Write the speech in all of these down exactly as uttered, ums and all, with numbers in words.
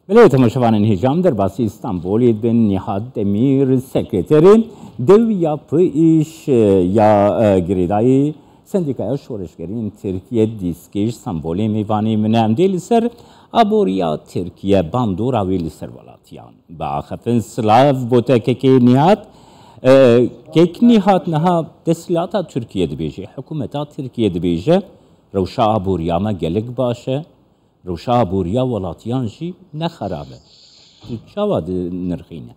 Belê, temaşevanên hêja, em derbasî Stenbolê dibin. Nihat Demîr, sekreterê dew ya P İş, e, ya, e, girêdayî Sendîkaya Şoreşgeriyên Tirkiye, dîskê, ji Stenbolê mêvanê min e. Em dê li ser aboriya Tirkiye, bandora wê li ser welatiyan biaxifin. Silav bo te kekê Nihat. E, kek Nihat, niha desthilata Tirkiye dibêje, hikûmeta Tirkiye dibêje, rewşa aboriya me gelek baş e. Rewşa aboriya welatiyan jî ne xerab e. Tu çawa dinirxîne?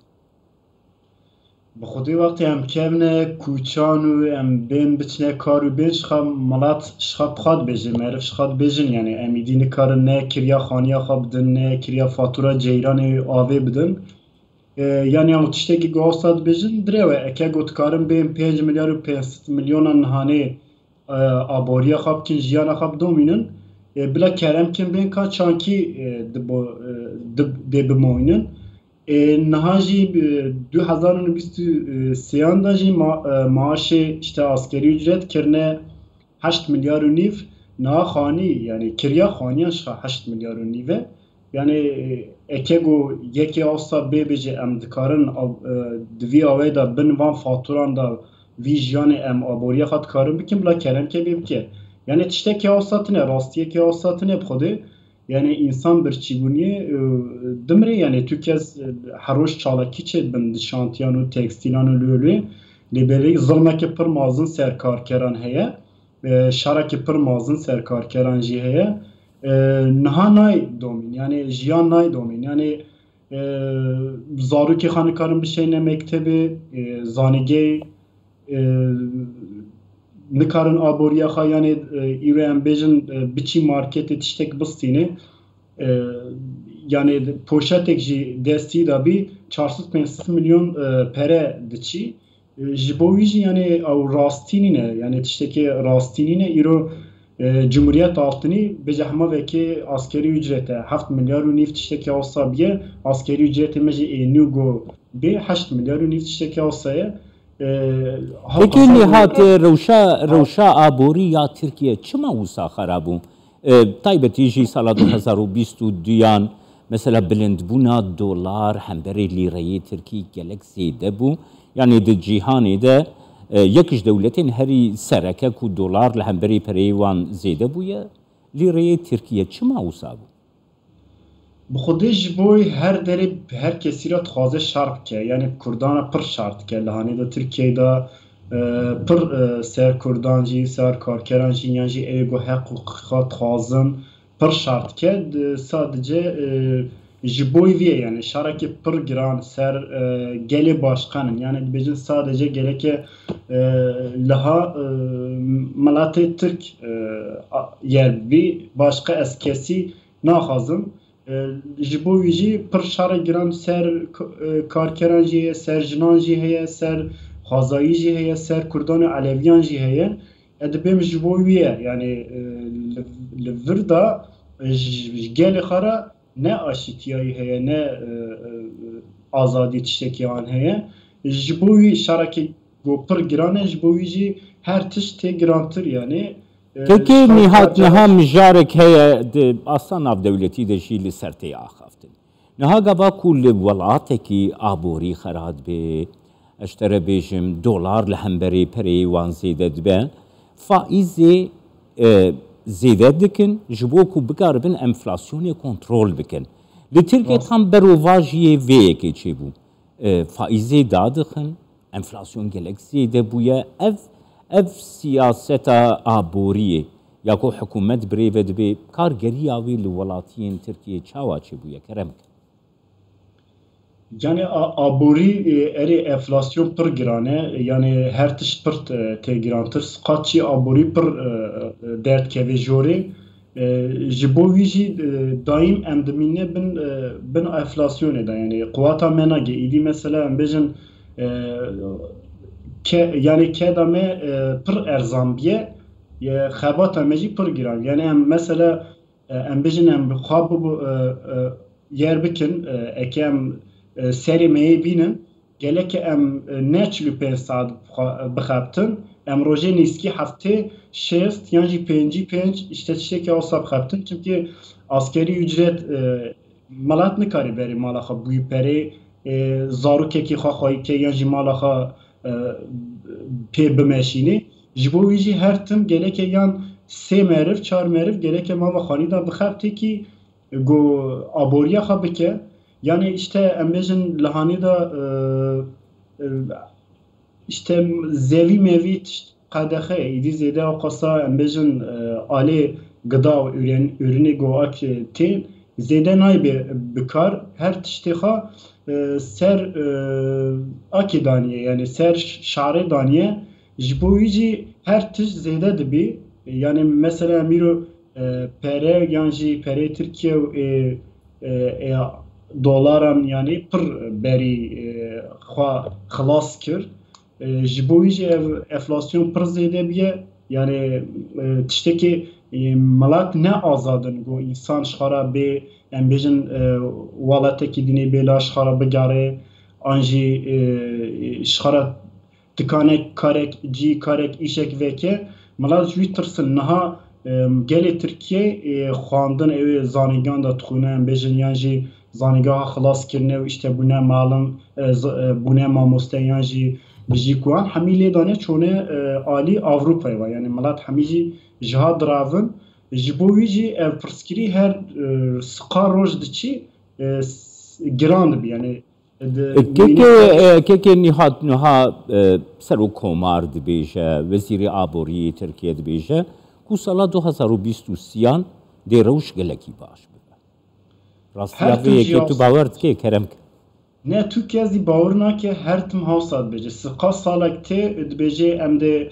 Bi xwedê wextê em kevne kûçan û em bên biçine kar û bên ji xwe milat ji xwe bi xwe dibêje, meriv ji xwe dibêjin, yani em îdî nikarin ne kiriya xaniya xwe bidin, ne kiriya fatura ceyranê avê bidin. E, yani ew tiştekî ku wisa dibêjin dirêw e. Eke ku dikarin bên pênc milyar û pênc sed milyonan nihanê e, aboriya xwe bikin, jiyana xwe bidomînin. E, bila kerem kin bên ka çankî, e, dibo-, e, dib-, dê bimoynin. E, niha jî, e, du hezar û bîst û sêyan de jî ma-, e, maaşê işte askerî ücret kirine heşt milyar û nîv, niha xanî, yani kiriya xaniyan ji heşt milyar û nîv e. Yani, e, eke ku yekê wisa bê bêje em dikarin av-, e, di vî awê de bin van faturan de vî jiyanê em aboriya xwe dikarin bikin, bila kerem ke bê bike. Yani tiştekê wisa tine, rastiyekê wisa tine bi xwedê. Yani însan birçîbûniyê, e, dimrê, yani tu kes, e, her roj çalakî çêdibin di şantiyan û tekstîlan û lê û lê. Lê belê zilmeke pir mezin ser karkeran heye. E, şerekî pir mezin ser karkeran jî heye. E, niha nayê domîn, yani jiyan nayê domîn. Yani, e, zarokê xwe nikarin bişeyne mektebê, e, zanîgehê, e, nikarin aboriya xwe, yani, e, îro em bêjin, e, biçî marketê tiştek bistînê. E, yani poşetek jî destî de bî, çar sed pênc sed milyon, e, pere diçî. E, ji bo wî jî, yani, ew rastî nîne, yani tiştekê rastî nîne. Îro, e, Cumhuriyet Altınî bêje hema vekê askerî ücret e, heft milyar û nîv tiştekê wisa biye, askerî ücretê me jî ê nû go bê heşt milyar û nîv tiştekê wisa ye. E, Peki Nihat, e, rewşa, rewşa aborî ya Tirkiye çima wisa xera bû? E, taybetî jî sala du hezar û bîst û duyan, mesela, bilindbûna dolar hemberî lîreyê tirkî gelek zêde bû. Yani di cîhanê de, e, yek ji dewletên herî sereke ku dolar li hemberî pereyê wan zêde bûye, lîreyê tirkî ye. Çima wisa bû? Bi xwedê ji bo her derê her kesî re dixwaze şer bike. Yani Kurdan re pir şer dike. Li hanê de Tirkiyeyê de, e, pir, e, ser Kurdan jî, ser karkeran jî, yan jî ê ku heq û xwe dixwazin, pir şer dike. Di-, sadece, e, ji bo vî ye, yani şerekê pir giran ser, e, gelê başqan in. Yani dibêjin sadece gereke, e, liha, e, miletê Tirk, e, a-, yer bî, başqa ez kesî naxwazim. E, ji bo wî jî pir şerê giran ser k-, e, karkeran jî heye, ser jinan jî heye, ser xwezayî jî heye, ser Kurdan û Eleviyan jî heye. E, dibêm ji bo wî ye, yani, e, li, li vir de, e, ji, ji gelê xwe re ne aşîtiyayî heye, ne, e, e, azadî tiştekî an heye. Ji bo wî şerekê ku pir giran e, ji bo wî jî her tişt tê girantir, yani. E, Peki Nihat, niha mijarek heye di asta navdewletî de jî li ser tê axaftin. Niha gava ku li welatekî aborî xera dibe, ez ji te re bêjim, dolar li hemberî pereyê wan zêde dibe, faîzê, e, zêde dikin, ji bo ku bikaribin enflasyonê kontrol bikin. Li Tirkiye tam berovajiyê vê yekê çêbû. E, faîzê dadixin, enflasyon gelek zêde bûye. Ev, ev siyaseta aboriyê ya ku hikûmet birêve dibe, kargeriya wê li welatiyên Tirkiye çawa çêbûye? Kerem ke. Yani a-, aborî, e, erê enflasyon pir giran e, yani her tişt pir, e, tê girantir. Qat çî aborî pir, e, e, derdkeve jorê. E, ji bo wî jî, e, daîm em dimîne bin, e, bin enflasyonê de. Yani quwata me nage. Îdî mesela em bêjin, e, ke-, yani keda me, e, pir erzan biye, e, xebata me jî pir giran. Yani em mesela, e, em bêjin em bi xwe bibo, e, e, yer bikin, e, eke em, e, serê me yê bînin, gelek em, e, ne çil û pênc saet bixwe-, bixebtin, em rojê nêzîkî heftê şêst yan jî pêncî pênc, işte tiştekî wisa bixebtin. Çimkî askerî ücret, e, Milet nikare berê mala xwe bûyî perê, e, zarokekî xwe xwayî ke yan jî mala xwe, e, pê bimeşînê. Ji bo wî jî her tim geleke yan sê meriv, çar meriv geleke mava xanî de bixebitê kî ku aboriya xwe bike. Yani işte em bêjin li hanê de, e, e, işte zevî mevî tişt qedexe, êdî zêde ew qasa em bêjin, e, alê gida û ürün-, ürünê ku ak tên zêde nayê bê bikar. Her tiştê xwe, e, ser, e, akê daniye, yani ser ş-, şarê daniye. Ji bo wî jî her tişt zêde dibî. Yani mesela em îro, e, pere yan jî perê Tirkiye û ê, e, ê dolaran yani pir berî, e, xwe xilas kir. E, ji bo wî jî ev enflasyon pir zêde bûye. Yani, e, tiştekî, e, milet ne azad in ku însan ji xwe re bê, em bêjin, e, welatekî dinê bê la ji xwe re bigere, an jî, e, ji xwe re dikane karek, cî karek, îşek veke. Milet ji wî tirsin. Niha, e, gelê Tirkiye, e, xwendin ew ê zanîngehan de dixwîne, em bêjin yan jî zanîngeha xilas kirine û işte bûne malim, e, z-, e, bûne mamoste yan jî bijî ku an hemî lê dane çone, e, alî Ewropayê ve. Yani milet hemî jî jiha diravin. Ji bo wî jî ev pirsgirî her, e, siqa roj diçî, e, s-, giran dibî. Yani, e, di, E, keke, mînî- e, keke Nihat Nuha, e, Serokkomar dibêje, Wezîrê Aboriyê Tirkiye dibêje ku sala du hazar û bîst û sêyan dê rewş gelekî baş bibe. Rastiya Her vê tim yekê jî tu bawer dikê, kerem ke? Ne, tu kes jî bawer nake, her tim hawsa dibêje. Siqa salek tê dibêje em dê,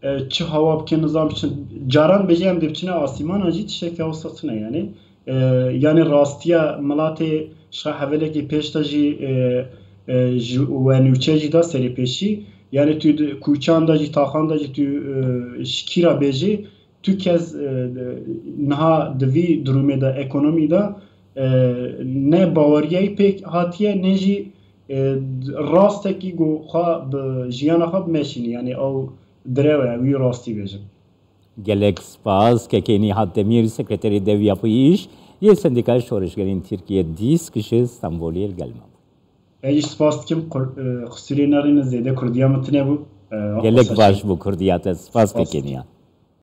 e, çi hawa bikin, nizam biçin. Caran dibêje em dê biçine asîmana jî tiştekî hawsa tune yani. E, yani rastiya milatê şa hevelekî pêş de jî, e, e, ji we nûçe jî da serê pêşî. Yani tu di kûçan de jî, taxan de jî tu, e, şikîra bêjî, tu kes, e, niha di vî durumê de, ekonomî de, e, ne baweriyayî pêk hatiye, ne jî, e, rastekî ku xwe bi jiyana xwe bimeşînî. Yani ew direw e, wî rastî bêjin. Gelek spas. Kekê Nihat Demîr, sekreterê Dev Yapayış yê Sendîkaya Şoreşgerên Tirkiye, DÎSK, ji Stenbolê li gel me bû. Ez jî spas dikim, qur-, e, qusûrê nerîne, zêde kurdiya min tune bû. E, Gelek baş bû kurdiya te. Spas kekê Nihat.